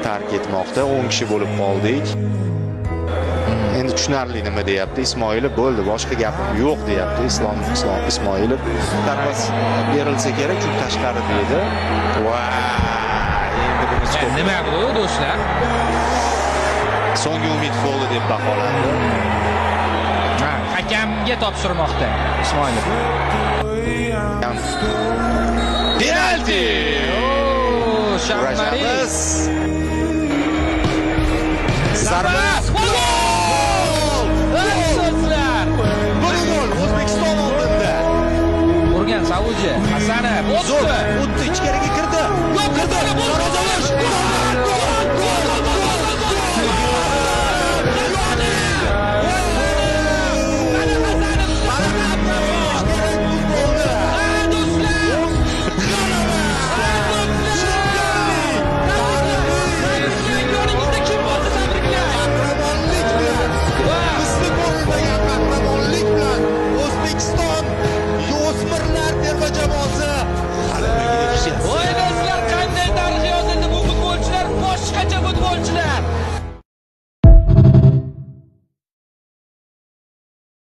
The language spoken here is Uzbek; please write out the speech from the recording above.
Tark etmoqda. 10 kishi bo'lib qoldik. Endi tushunarli nima deyapti Ismoilov, bo'ldi, boshqa gapim yo'q deyapti Islom Ismoilov. Zarba berilsa kerak, chunki tashqarida edi. Va endi buni stop. Nima bu, do'stlar? So'nggi umid foli deb baholandi. Ha, hakamga topshirmoqda Ismoilov. Penalti! Shammari. Zarba! Gol! Do'stlar! 1-0 O'zbekiston oldinda. Urgan Saudiya. Hasanov Zo'r o'tdi. O'tdi.